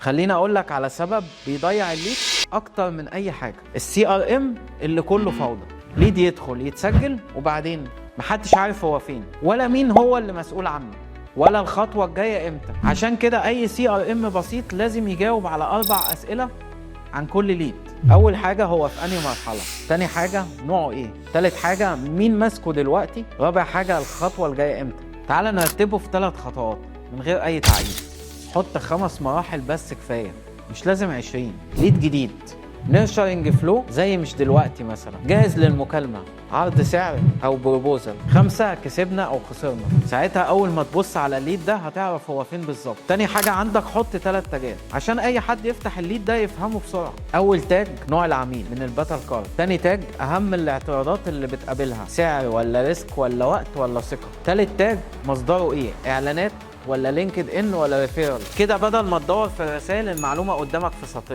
خليني اقول لك على سبب بيضيع ال lead اكتر من اي حاجه، ال CRM اللي كله فوضى. lead يدخل يتسجل وبعدين محدش عارف هو فين، ولا مين هو اللي مسؤول عنه، ولا الخطوة الجاية امتى. عشان كده اي CRM بسيط لازم يجاوب على اربع اسئلة عن كل lead. اول حاجه، هو في انهي مرحله؟ تاني حاجه، نوعه ايه؟ تالت حاجه، مين ماسكه دلوقتي؟ رابع حاجه، الخطوة الجاية امتى؟ تعال نرتبه في ثلاث خطوات من غير اي تعقيد. حط خمس مراحل بس كفايه، مش لازم 20. lead جديد، nurturing flow، زي مش دلوقتي مثلا، جاهز للمكالمه، عرض سعر او proposal. خمسة، كسبنا او خسرنا. ساعتها اول ما تبص على ال lead ده هتعرف هو فين بالظبط. تاني حاجة عندك، حط ثلاث تاجات عشان اي حد يفتح ال lead ده يفهمه بسرعه. اول tag، نوع العميل من ال battle card. تاني tag، اهم الاعتراضات اللي بتقابلها، سعر ولا risk ولا وقت ولا ثقه. تالت tag، مصدره ايه، اعلانات ولا LinkedIn ولا referral. كده بدل ما تدور في الرسائل، المعلومة قدامك في سطرين.